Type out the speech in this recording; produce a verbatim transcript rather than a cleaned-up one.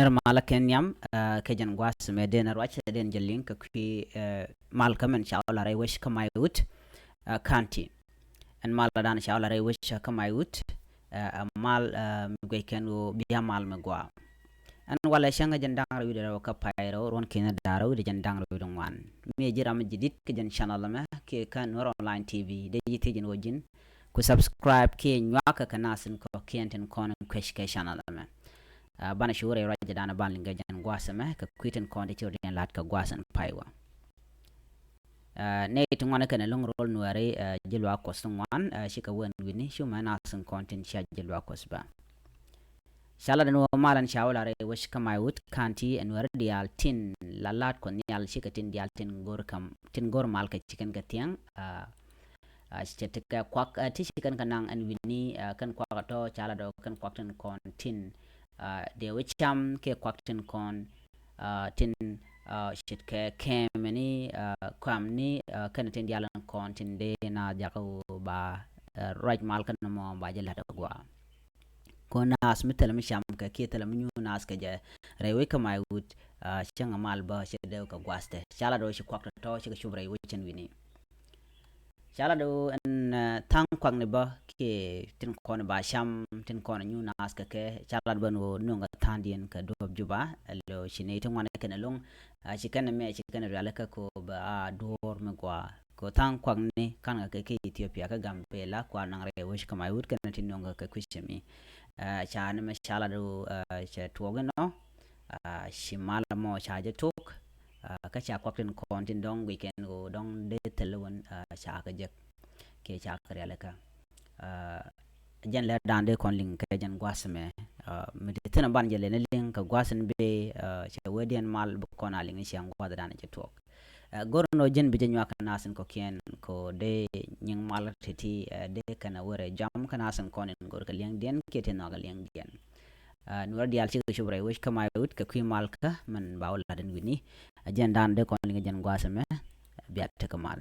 Malä kɛ nhiam kɛ jɛn gua̱a̱th mɛ den ruac den jɛ liŋ kɛ kui̱ mal kä mɛn ca wä la rɛy wec kä Maiwut County. Ɛn mal la dan ca wä la rɛy wec kä Maiwut ɛ mal mi guɛc kɛn ɣöö bia mal mi gɔaa. Ɛn walɛ cäŋ ɛ jɛn da̱ŋ rɛw wi̱dɛ rɛw kä pay rɛw ruɔ̱n ki̱n da̱ŋ rɛw wi̱dɛ jɛn da̱ŋ rɛw wi̱dɛ ŋuan. Mi ɛ ji̱ ram mi ji̱ di̱t kɛ jɛn channel ɛmɛ kiɛ kä Nuer Online T V dee ji̱ thiec jɛn ɣöö ji̱n ku subscribe kiɛ nyuakä kɛ nath in kɔ̱kiɛn tin kɔn in kuec kɛ channel ɛmɛ. Banɛ cu rɛy ruacdan ban liŋ kɛ jɛn gua̱a̱th ɛmɛ kɛ kui̱ tin kɔn ti ci rɔ diɛn la̱t kɛ gua̱a̱th in pay wä. Nɛy ti ŋuan kɛn ɛlɔ̱ŋ rol Nuɛri ji̱ luaak Kuɔth ti ŋuan cikɛ wen wi̱ni cu mɛ nath in kɔn tin cia ji̱ luaak Kuɔth bä. Ca lat ɛn ɣöö mal ɛn ca wä la rɛy wec kä Maiwut County ɛ Nuɛri diaal tin la la̱t Kuɔth Nhial cikɛ tin diaal tin go̱r kam tin go̱r mal kɛ ci kɛn kɛ thiɛŋ. Cɛ ti kɛ kuak ti ci kɛn kɛ naŋ ɛn wi̱ni kɛn kuak ɛ tɔ̱ ca lat ɔ kɛn kuak tin kɔn tin dee wä cam kɛ kuak tin kɔn tin ce̱tkɛ kɛmɛni kuamni kɛn tin diaal in kɔn tin dee na jakä ɣöö ba ruac mal kɛn mɔ ba jɛ la̱t ɛ gua̱a̱. Ko naath mi thilɛ mi cam kɛ kiɛ thilɛ mi nyuur naath kɛ jɛ rɛy wec kä Maiwut cäŋ a mal bä cɛ dee kɛ gua̱a̱th tɛ ca lat ɣöö ci kuak tɔ̱tɔ̱ cikɛ cup rɛy wec cɛn wi̱ni. Ca lat ɣöö ɛn tha̱a̱ŋ kuakni bä kiɛ tin kɔn ba cam tin kɔn nyuur naath kɛ kɛ ca lat bä ɛn ɣöö nuŋ kɛ tha̱a̱ŋdiɛn kɛ duɔ̱ɔ̱p Juba. Ɛlɔ ci nɛy ti ŋuan kɛn ɛlɔ̱ŋ ci kɛn ɛmɛ ci kɛn rialikä ko bɛ a duɔ̱ɔ̱r mi gɔaa. Ko tha̱a̱ŋ kuakni ka̱n kɛ kɛ Ethiopia kä Gambela kua naŋ rɛy wec kä Maiwut kɛn ti nuɔ̱ŋ kɛ kui̱c mi. Ca ni mɛ ca lat ɣöö cɛ tuɔɔk inɔ ci mal mɔ ca jɛ tok. Kä ca kuak tin kɔn tin dɔ̱ŋ guic kɛn ɣöö dɔ̱ŋ dee thil wän ca kɛ jek kiɛ ca kɛ rialikä. Jɛn lɛ dan dee kɔn liŋ kɛ jɛn gua̱a̱th mɛ mi ti thin a ban jɛ lɛ ni liŋ kɛ gua̱a̱th in bee cɛ wee diɛn mal bi kɔn a liŋ ni ciaŋ gua̱a̱th dan cɛ tuɔɔk. Go̱r nɔ jɛn bi jɛ nyuak kɛ nath in kɔ̱kiɛn ko dee nyiŋ mal ti̱ti̱ dee kɛn a wee rɛ jam kɛ nath in kɔn in go̱r kɛ liɛŋdiɛn kiɛ ti nhɔak kɛ liɛŋdiɛn. Nuɔrä diaal cikɛ cop rɛy wec kä Maiwut kɛ kui̱ mal kä mɛn ba wä lat in wi̱ni. Jɛn dan dee kɔn liŋ jɛn gua̱a̱th mɛ bia tekɛ mal.